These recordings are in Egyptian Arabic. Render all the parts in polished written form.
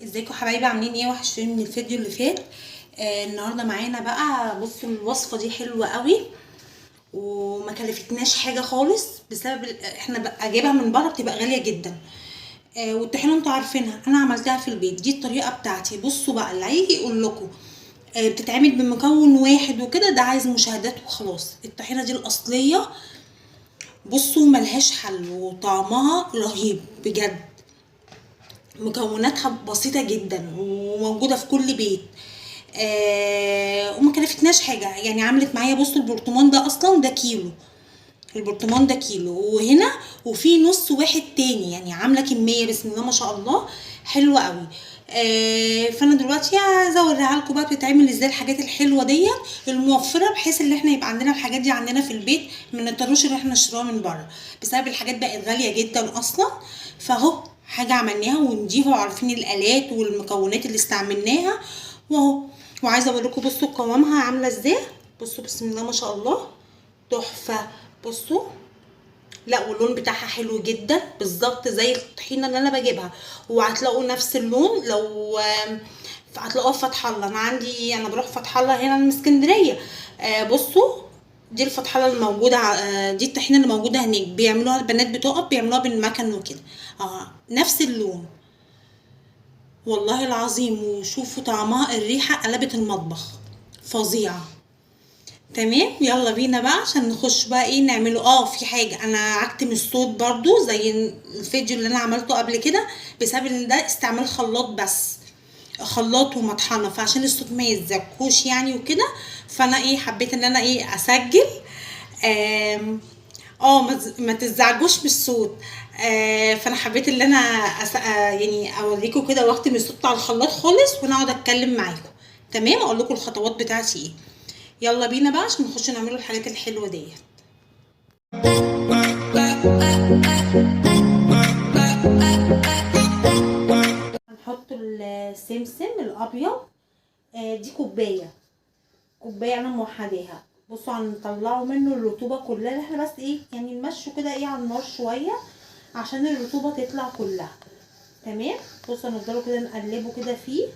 ازيكم حبايبي؟ عاملين ايه؟ وحشتوني من الفيديو اللي فات. النهارده معانا بقى، بصوا الوصفة دي حلوة قوي وما كلفتناش حاجة خالص، بسبب احنا بقى جايبها من بره بتبقى غالية جدا. والطحينه انتوا عارفينها، انا عملتها في البيت، دي الطريقة بتاعتي. بصوا بقى اللي هيجي يقول لكم بتتعمل بمكون واحد وكده، ده عايز مشاهدات وخلاص. الطحينه دي الاصلية، بصوا ملهاش حل وطعمها رهيب بجد. مكوناتها بسيطة جدا وموجودة في كل بيت، وما كلفتناش حاجة. يعني عملت معايا، بصوا البرطمان ده اصلا ده كيلو، البرطمان ده كيلو، وهنا وفي نص واحد تاني، يعني عاملة كمية بسم الله ما شاء الله حلوة قوي. فانا دلوقتي عايزة اوريها لكم بقى بتتعمل ازاي الحاجات الحلوة ديت الموفرة، بحيث ان احنا يبقى عندنا الحاجات دي عندنا في البيت، ما نضطروش ان احنا نشتريها من بره، بسبب الحاجات بقت غالية جدا اصلا. فاهو حاجة عملناها ونضيفة وعارفين الآلات والمكونات اللي استعملناها واهو. وعايزة اوريكم بصوا قوامها عاملة ازاي. بصوا بسم الله ما شاء الله تحفة. بصوا لا، واللون بتاعها حلو جدا بالظبط زي الطحينة اللي انا بجيبها، وهتلاقوا نفس اللون لو هتلاقوها في فتح الله. انا بروح فتح الله هنا من اسكندرية. بصوا دي الفتح الله الموجودة، دي الطحينة اللي موجودة هناك، بيعملوها البنات بتقف بيعملوها بالمكن وكده، نفس اللون والله العظيم. وشوفوا طعمها، الريحة قلبت المطبخ فظيعة. تمام، يلا بينا بقى عشان نخش بقى ايه نعمله. في حاجة انا عكت من الصوت برضو زي الفيديو اللي انا عملته قبل كده، بسبب ان ده استعمال خلاط بس، خلاط ومطحنة، فعشان الصوت ما يتزكوش يعني وكده، فانا ايه حبيت ان انا ايه اسجل. ما تزعجوش بالصوت. فانا حبيت ان انا اوريكم كده واختم الصوت بتاع الخلاط خالص ونقعد اتكلم معاكم. تمام، اقول لكم الخطوات بتاعتي ايه. يلا بينا بقى عشان نخش نعمله الحاجات الحلوة ديت. هنحط السمسم الابيض، دي كوباية انا موحداها. بصوا هنطلعوا منه الرطوبة كلها، احنا بس ايه يعني نمشوا كده ايه على النار شوية عشان الرطوبة تطلع كلها. تمام، بصوا هنفضلوا كده نقلبه كده فيه.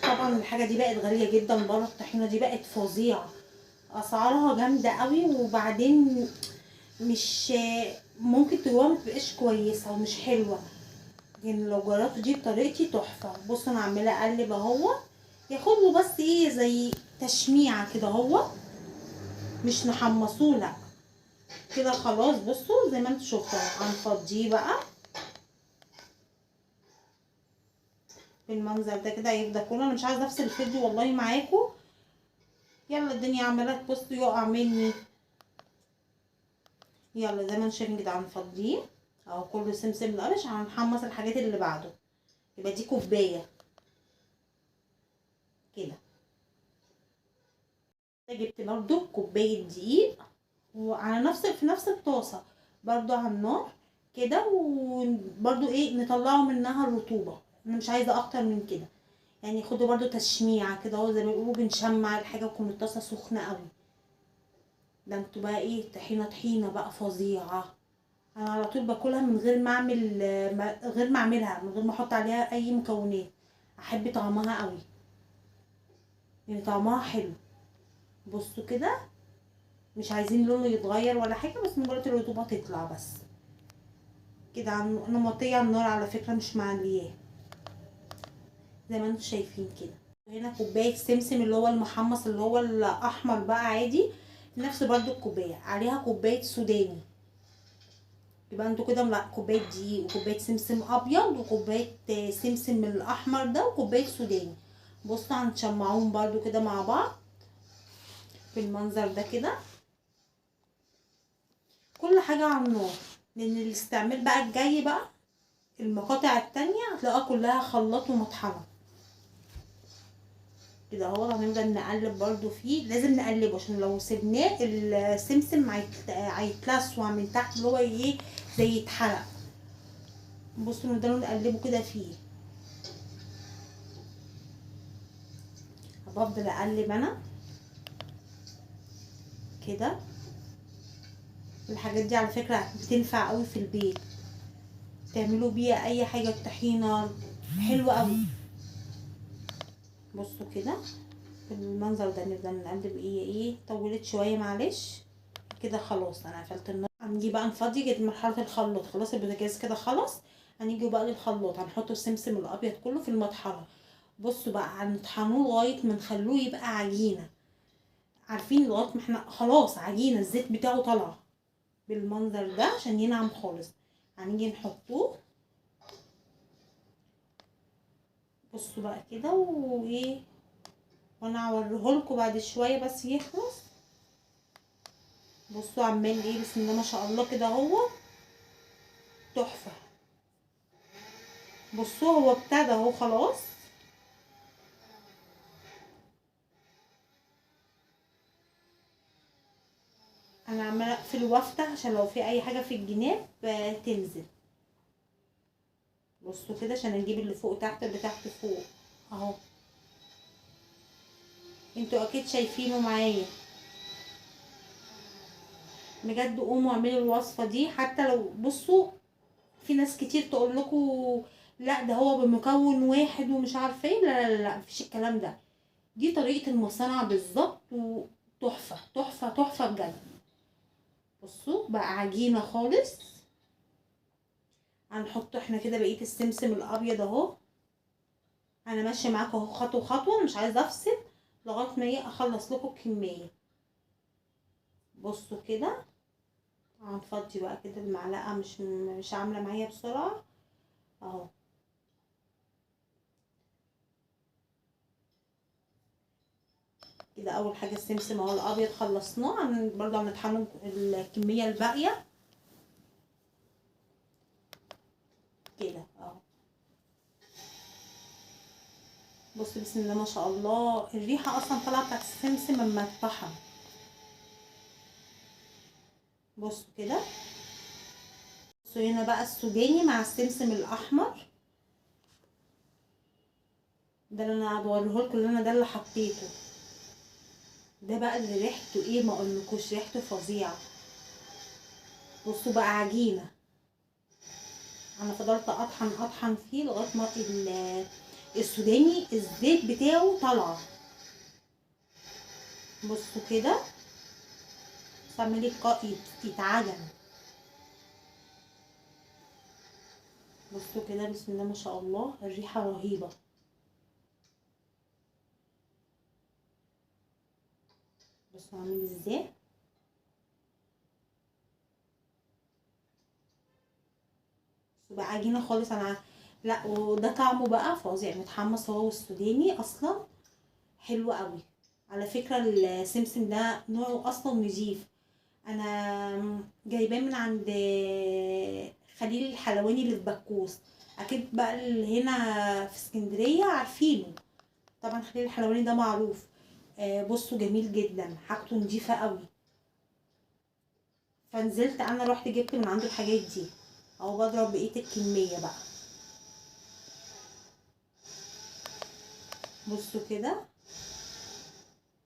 طبعا الحاجة دي بقت غالية جدا بره، الطحينه دي بقت فظيعة، اسعارها جامدة قوي، وبعدين مش ممكن تجوها ما تبقاش كويسة ومش حلوة. يعني لو جربتوا دي بطريقتي تحفة. بصوا انا عماله اقلب اهو، ياخد له بس ايه زي تشميعه كده اهو، مش نحمصوه لا كده خلاص. بصوا زي ما انتوا شفتوا هنفضيه بقى بالمنظر ده كده، هيفضل كله. انا مش عايزه افصل الفيديو والله معاكم. يلا الدنيا عماله تبص يقع مني. يلا زي ما انتوا شايفين كده هنفضيه اهو كله سمسم القرش. هنحمص الحاجات اللي بعده، يبقى دي كوباية كده. جبت برضو كوباية دقيق وعلى في نفس الطاسه برضو على النار كده، وبرضو ايه نطلعه منها الرطوبة. انا مش عايزه اكتر من كده، يعني خدوا برضو تشميعه كده اهو، زي ما بيقولوا بنشمع الحاجة وتكون الطاسه سخنة قوي. ده انتوا بقى ايه طحينه، طحينه بقى فظيعة. انا على طول باكلها من غير ما اعمل، غير ما اعملها، من غير ما احط عليها اي مكونات. احب طعمها قوي، يعني طعمها حلو. بصوا كده مش عايزين لونه يتغير ولا حاجة، بس مجرد الرطوبة تطلع بس كده. انا موطيه على النار على فكرة، مش معلياه زي ما انتوا شايفين كده. هنا كوباية سمسم اللي هو المحمص اللي هو الاحمر بقى عادي، نفس برضو الكوباية، عليها كوباية سوداني. يبقى انتوا كده كوباية دقيق وكوبايه سمسم ابيض وكوبايه سمسم الاحمر ده وكوبايه سوداني. بصوا هنشمعوهم برضو كده مع بعض بالمنظر ده كده، كل حاجة على النار. لان الاستعمال بقى الجاي بقى المقاطع التانية هتلاقوها كلها خلاط ومطحنه كده اهو. هنفضل نقلب برضو فيه، لازم نقلبه عشان لو سيبناه السمسم هيتلسع من تحت، اللي هو ايه زي يتحرق. بصوا نفضلوا نقلبه كده فيه، بفضل اقلب انا كده. الحاجات دي على فكرة بتنفع قوي في البيت، تعملوا بيها اي حاجة. الطحينه حلوة قوي. بصوا كده بالمنظر ده. نفضل نقلب. ايه طولت شوية معلش كده. خلاص انا قفلت النار. هنيجي بقى نفضي كده مرحلة الخلاط. خلاص البوتاجاز كده خلص. هنيجي بقى للخلاط، هنحط السمسم الابيض كله في المطحنه. بصوا بقى هنطحنوه لغاية ما نخلوه يبقى عجينه، عارفين، لغاية ما احنا خلاص عجينه، الزيت بتاعه طالع بالمنظر ده عشان ينعم خالص. هنيجي نحطوه. بصوا بقى كده وايه، وانا هوريهولكوا بعد شوية بس يخلص. بصوا عمال ايه، بسم الله ما شاء الله كده اهو تحفة. بصوا هو ابتدى اهو خلاص. انا عماله اقفل وافتح عشان لو في اي حاجة في الجناب تنزل. بصوا كده عشان نجيب اللي فوق تحت اللي تحت فوق اهو. انتوا اكيد شايفينه معايا. بجد قوموا اعملوا الوصفة دي. حتى لو بصوا في ناس كتير تقول لكم لا ده هو بمكون واحد ومش عارفه ايه، لا لا لا مفيش الكلام ده. دي طريقه المصانع بالظبط، وتحفه تحفة تحفة بجد. بصوا بقى عجينه خالص. هنحط احنا كده بقية السمسم الابيض اهو. انا ماشية معاكم اهو خطوة خطوة، مش عايزه افصل لغاية ما ايه اخلص لكم الكمية. بصوا كده هنفضي بقى كده المعلقة، مش عامله معايا بسرعة اهو. كده اول حاجة السمسم اهو الابيض خلصناه. برضه هنطحنه الكمية الباقية كده اهو. بصوا بسم الله ما شاء الله، الريحة اصلا طالعه بتاعت السمسم لما اتطحن. بصوا كده. بصوا هنا بقى السوداني مع السمسم الاحمر ده اللي انا بوريهولكم، اللي انا ده اللي حطيته ده بقى اللي ريحته ايه ما اقولكوش، ريحته فظيعة. بصوا بقى عجينه. انا فضلت اطحن فيه لغاية ما السوداني الزيت بتاعه طلع. بصوا كده عمال يتعجن. بصوا كده بسم الله ما شاء الله، الريحة رهيبة. بصوا عامل ازاي. بقى عجينه خالص. انا لا وده طعمه بقى فظيع، متحمص هو والسوداني اصلا حلو قوي. على فكرة السمسم ده نوعه اصلا نظيف، انا جايباه من عند خليل الحلواني اللي في بكوس، اكيد بقى اللي هنا في اسكندرية عارفينه طبعا. خليل الحلواني ده معروف. بصوا جميل جدا، حاجته نظيفة قوي. فنزلت انا رحت جبت من عنده الحاجات دي اهو. بضرب بقية الكمية بقى. بصوا كده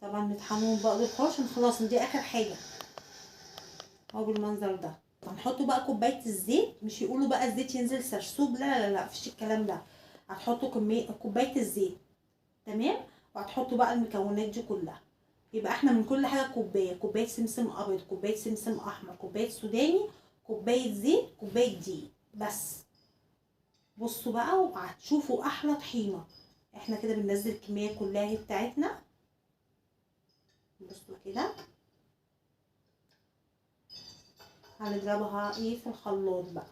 طبعا نطحنهم بقى دول عشان خلاص دي اخر حاجة اهو بالمنظر ده. هنحطوا بقى كوباية الزيت، مش يقولوا بقى الزيت ينزل سرسوب، لا لا لا مفيش الكلام ده. هتحطوا كمية كوباية الزيت، تمام، وهتحطوا بقى المكونات دي كلها. يبقى احنا من كل حاجة كوباية، كوباية سمسم ابيض، كوباية سمسم احمر، كوباية سوداني، كوباية زيت، كوباية دقيق بس. بصوا بقى وهتشوفوا احلى طحينه. احنا كده بننزل الكمية كلها اهي بتاعتنا. بصوا كده هنضربها ايه في الخلاط بقى.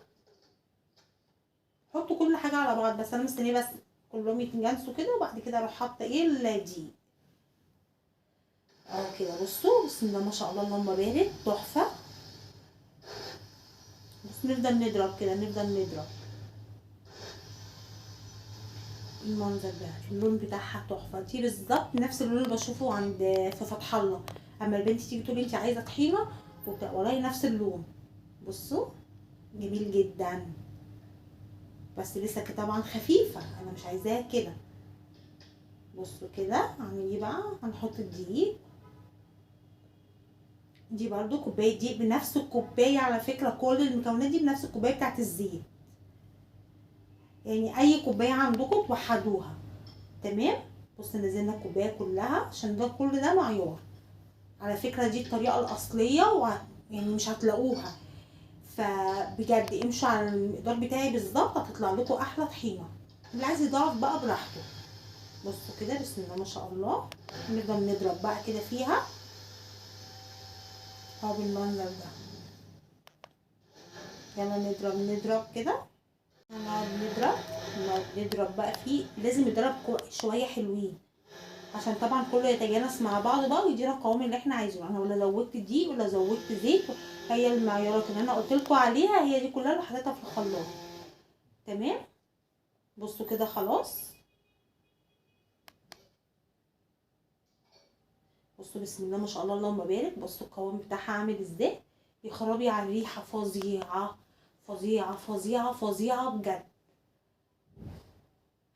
حطوا كل حاجة على بعض، بس انا مستنيه بس كلهم يتجانسوا كده، وبعد كده اروح حاطه ايه الدقيق اهو كده. بصوا بسم الله ما شاء الله اللهم بارك، تحفة. بس نفضل نضرب كده، نفضل نضرب. المنظر ده اللون بتاعها تحفة. دي بالظبط نفس اللون اللي بشوفه عند في فتح الله، اما البنت تيجي تقول انت عايزه طحينه وبتاع، والله نفس اللون. بصوا جميل جدا، بس لسه طبعا خفيفة، انا مش عايزاها كده. بصوا كده هنعمل ايه بقى، هنحط الدقيق. دي برضو كوباية دقيق بنفس الكوباية، على فكرة كل المكونات دي بنفس الكوباية بتاعت الزيت، يعني اي كوباية عندكم توحدوها، تمام. بص نزلنا الكوباية كلها عشان ده كل ده معيار. على فكرة دي الطريقة الاصلية ويعني مش هتلاقوها، فبجد امشوا على المقدار بتاعي بالظبط، هتطلع لكم احلى طحينه. اللي عايز يضاعف بقى براحته. بصوا كده بسم الله ما شاء الله، نفضل نضرب بقى كده فيها اهو بالمنظر ده. يلا نضرب نضرب كده، نقعد نضرب نقعد نضرب بقى فيه. لازم يضرب شوية حلوين عشان طبعا كله يتجانس مع بعضه بقى ويدينا القوام اللي احنا عايزينه. انا ولا زودت دقيق ولا زودت زيت، هي المعيارات اللي انا قلت لكم عليها هي دي كلها اللي حطيتها في الخلاط. تمام. بصوا كده خلاص. بصوا بسم الله ما شاء الله اللهم بارك. بصوا القوام بتاعها عامل ازاي، يا خرابي على الريحة، فظيعة فظيعة فظيعة فظيعة بجد.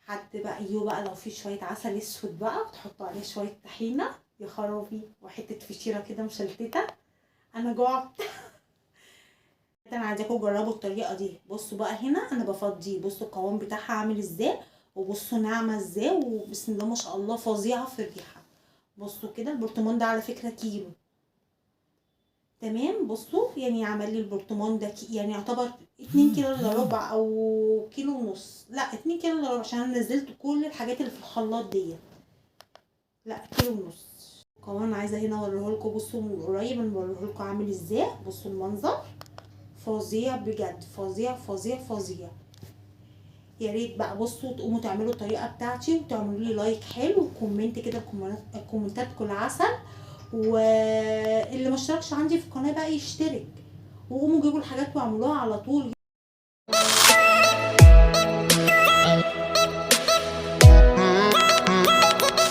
حد بقى ايوه بقى لو في شوية عسل اسود بقى وتحطوا عليه شوية طحينه، يا خرابي، وحتة فشيره كده مشلتته. انا جوعت. انا عايزاكم تجربوا الطريقة دي. بصوا بقى هنا انا بفضيه، بصوا القوام بتاعها عامل ازاي، وبصوا ناعمة ازاي، وبسم الله ما شاء الله فظيعة في الريحة. بصوا كده البرطمان ده على فكرة كيلو. تمام. بصوا يعني عمل لي البرطمان ده يعني يعتبر 2 كيلو الا ربع او كيلو ونص، لا 2 كيلو الا ربع عشان انا نزلت كل الحاجات اللي في الخلاط ديت، لا كيلو ونص. كمان عايزه هنا اوريه لكم، بصوا من قريب انا بوريه لكم عامل ازاي. بصوا المنظر فظيع بجد، فظيع فظيع فظيع. يا ريت بقى بصوا تقوموا تعملوا الطريقة بتاعتي وتعملوا لي like حلو و comment كده، كومنتاتكم العسل، واللي ما اشتركش عندي في القناة بقى يشترك، وقوموا جيبوا الحاجات واعملوها على طول.